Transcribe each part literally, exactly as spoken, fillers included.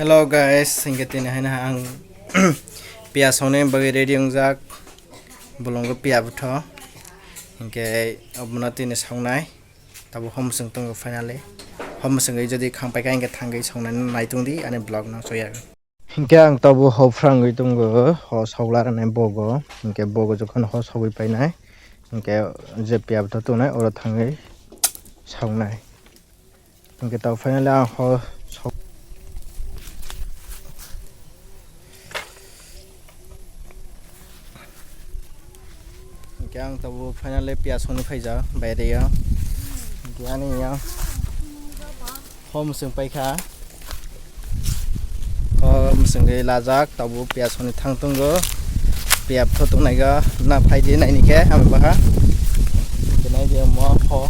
Hello guys, hinkhe tini haino ang piyaj songni bagwi ready wngjak. Bolongo piyaj bwtho. Hinkhe obono tini songnai. Tabuk hom mwswng tongo finally. Hom mwswngwi jodi khang paikha hinkhe thangwi songnani naitongdi ani vlog no soya. Hinkhe ang tabuk hophrangwi tongo, ho soklarnai bogo. Hinkhe bogo jokhon ho sogwi painai, hinkhe je piyaj bwtho tongnai oro thangwi songnai. Hinkhe tabuk finally ang ho sok-, hinkhe ang tabuk finally piyaj songni phaijak baire o. Hinkhe ani o hom mwswng paikha. Hom mwswngwi lajak, tabuk piyaj songni thang tongo. Piyaj bwtho tongnai ga, na phaidi naini khe, hamya baha. Hinkhe naidi omo ho.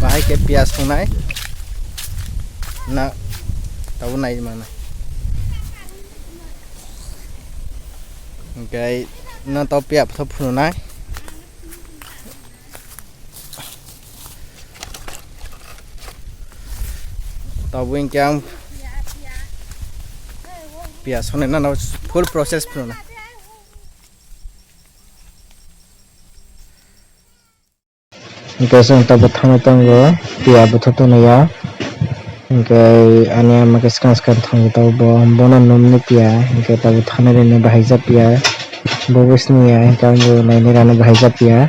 Bahai khe piyaj songnai. Na, tabuk nai mano. Hinkhe na tabuk piyaj bwtho phunuknai. Tabuk hinkhe ang piyaj songni nano full process phunuknai. Hinkhe chwng tabuk thangwi tongo, piyaj bwtho tonwi ya. Hinkhe ani ama khe swkang swkang thangwi tongo bo, bono numni piyaj, hinkhe tabuk thanwi rwna bahaijak piyaj. Bo bisni ya, hinkhe ang bo nainwi rwna bahaijak piyaj.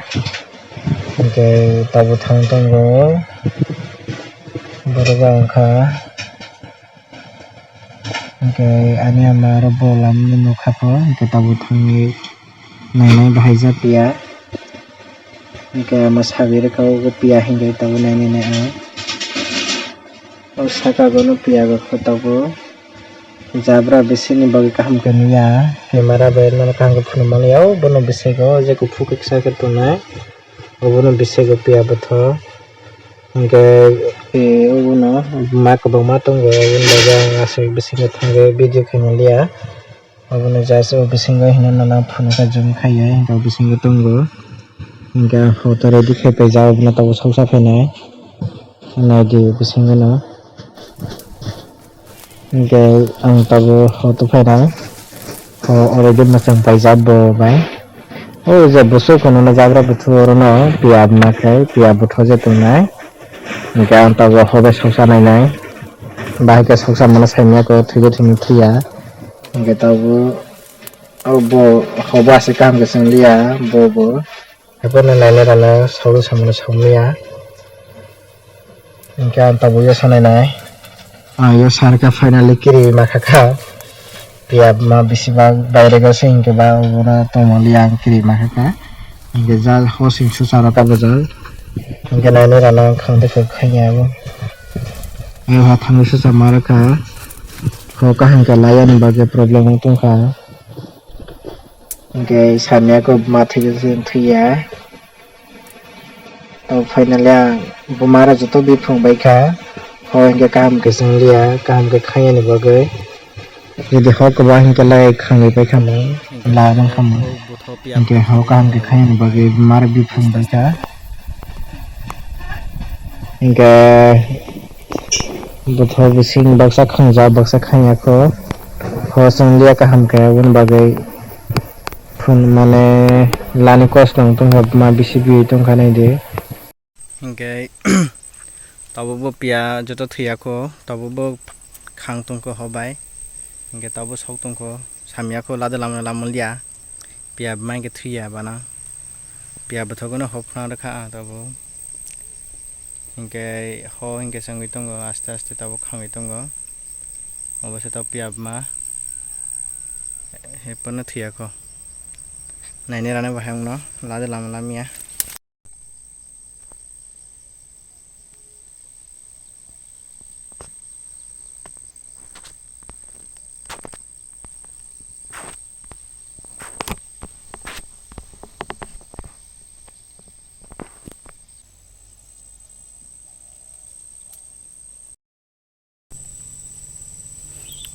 Hinkhe tabuk thangwi tongo, borok bo wngkha. Hinkhe ani ama aro bo lamni nukha pho, hinkhe tabuk thangwi nainai bahaijak piyaj. Hinkhe ama sagwi rwkha o piyaj hinkhe tabuk nainai nai ang. O saka bono piyaj rok khe tabuk jabra bisini bagwi kaham khe nukya. Camera bai nani kaham khe phunuk manliya o bono bisiko je kuphur khe kisa khe tongnai. Obono bisiko piyaj bwtho. Hinkhe, eh, obono ma kwbangma tongo, oboni bagwi ang aswk bisingo thangwi video khaimaliya. Obono just o bisingo hino nono phunukha zoom khaiya, hinkhe o bisingo tongo. Hinkhe ang photo ready khai paijak, obono tabuk soksa phainai. Naidi bisingo no. Hinkhe ang tabuk ho tubuphainai. Ho already mwchang paijak bo bai. O je bwswk hwnwi jabra bwthu orono piyaj ma khe piyaj bwtho je tongnai. Hinkhe ang tabuk ho bai soksa nainai. Bahai khe soksa mano saimanya khe thwibo thwini thwiya. Hinkhe tabuk o bo ho bo aswk kaham khe chwngliya bo bo. Haikhe nainai rana saui samano saumaya. Hinkhe ang tabuk yo sanai nai. Ang yo sarkha finally kiri ma khakha. Piyaj ma bisi bak bairego se hinkhe ba obono tongmani ang kiri ma khakha. Hinkhe jal hosing susa rok abo jal. Hinkhe nainai rana ang khang tei kok khaini abo. Ayo ha thangwi susa ma rwkha. Ho kaham khe laiya ni bagwi problem wng tongkha. Hinkhe samya khe buma thwi thwi ya. Tabuk finally ang buma rok joto biphung bai kha. Ho hinkhe kaham khe chwngliya, kaham khe khaiyani bagwi. Jodi ho kwbang hinkhe lai khangwi pai kha mung, la rwng kha mung. Hinkhe ho kaham khe khaiyani bagwi buma rok biphung bai kha. Hinkhe bwtho bising baksa khangjak, baksa khanya kho. Ho chwng liya kaham khe, aboni bagwi phun mane lani kosto wng tongkha, ma bisi biwi tongkha nai de. Hinkhe tabuk bo piya joto thwiya kho, tabuk bo khang tongkho ho bai. Hinkhe tabuk sok tongkho, samya kho lade lamno lamliya. Piya bwma hinkhe thwiya bana. Piya bwthogono hopna rwkha ang tabuk. Hinkhe ho hinkhe chwngwi tongo, aste aste tabuk khangwi tongo. Obo se tabuk piya bwma. Hephano thwiya kho. Naini rani bahai wngno lade lama lamya.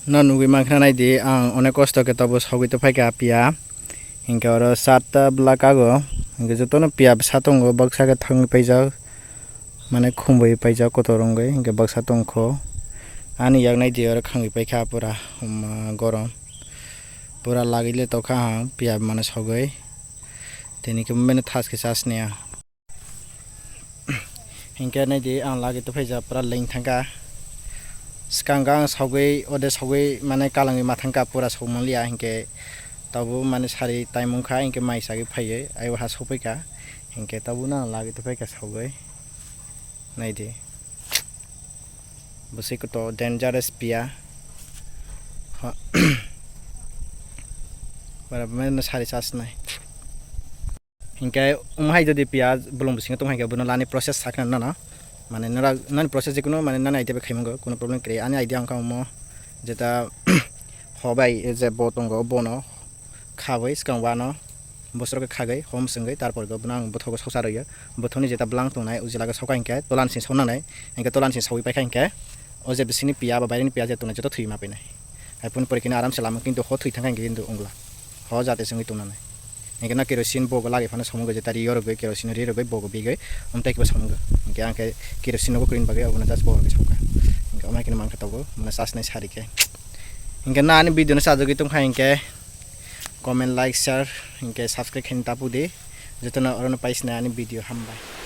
No nugwi mankha naidi, ang onek kosto khe tabuk sogwi tongphaikha piya. Hinkhe oro charta bwla kago, hinkhe jotono piya bwsa tongo, baksa khe thangwi paijak, mane khumui paijak kotor wngwi, hinkhe baksa tongkho. Ani yak nai di oro khangwi paikha pura, um, gorom. Pura lagile tokha ang piya mane sogwi. Tini khe mene thas khe chas niya. Hinkhe nai di ang lagwi tophaija pura leng thangkha. Swkang ang sogwi, ode sogwi mane kalangwi ma thangkha pura sogmanliya hinkhe tabuk mane sari time wngkha hinkhe mai sagwi phaiwi aiwa ha sophaikha. Hinkhe tabuk no ang lagwi tophaikha sogwi. Nai di. Bwswi koto dangerous piya. Ha. Bara mane sari chas nai. Hinkhe um hai jodi piya bolong bisingo tong hai khe bono lani process sakna nana. Mane nora nani process jikunu mane nani idea bai khaimango, kuno problem kwrwi. Ani idea wngkha omo jeta hobai je bo tongo bono khawi swkang wano bosoro khe khagwi hom swngwi tarpor go bono ang bothogo sosa rwio. Bothoni jeta bwlang tongnai ujila khe soka hinkhe tolan sing sonanai hinkhe tolan sing sawi paikha hinkhe o je bisingni piya ba baireni piya je tongnai joto thwi ma painai. Hai phone pore khe aram se lama kintu ho thwi thangkha hinkhe kintu wngla. Ho jate sengwi tongnanai. Hinkhe no kerosene bogo lagwi phano somogo jeta ri yorogwi kerosene ri rogwi bogo bigwi umtai khe somogo. Hinkhe ang khe kerosene nogo kwrwini bagwi obono just bogo rogwi sokha. Hinkhe omo hai khe mankha tabuk mane chasnai sari khe. Hinkhe na ani video no sajagwi tongkha hinkhe comment, like, share, hinkhe subscribe khaina tapudi. Jotono orono paisna ani video hambai.